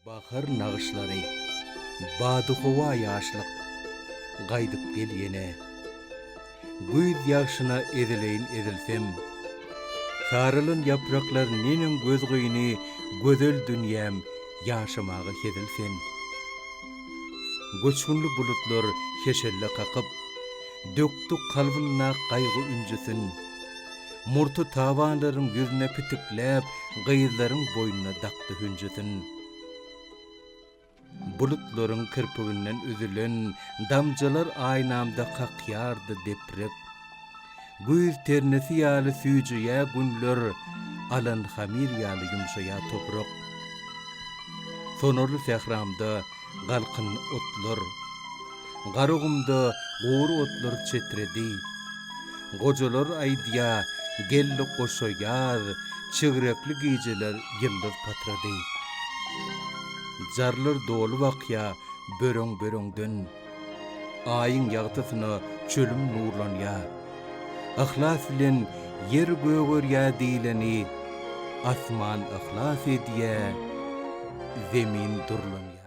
Bahar nagyşlary, badyhowa ýaşlyk, Gaýdyp gel ýene. Güýz ýagşyna ezileýin ezilsem. Saralan ýapraklar neneň gözgyny Gözel dünýäm, ýaşamaga hezil sen. Göçgünli bulutlar heşelle kakyp, Dökdi kalbynda gaýgy-ünjüsin. Murty tabanlaryň ýüzüne pitikläp, gyzlaryň boýnuna dakdy hünjüsin. Bulutlaryň kirpiginden üzülen damjalar aýnamda kakýardy deprek. Güýz ternesi ýaly süýjeýä günler, alan hamyr ýaly ýumşaýa toprak. Sonarly sähramda galkyndy otlar. Garagumda gury otlar çetredi. Gojalar aýdýa, geldi goşa ýaz, Çigrekli gijeler ýyldyz patrady. Jarlar doly bakýa böreň-böreňden. Aýyň ýagtysyna çölüm nurlanýa. Yhlas bilen ýer gögerýä diýleni, Asman yhlas edýä, zemin durlanýa.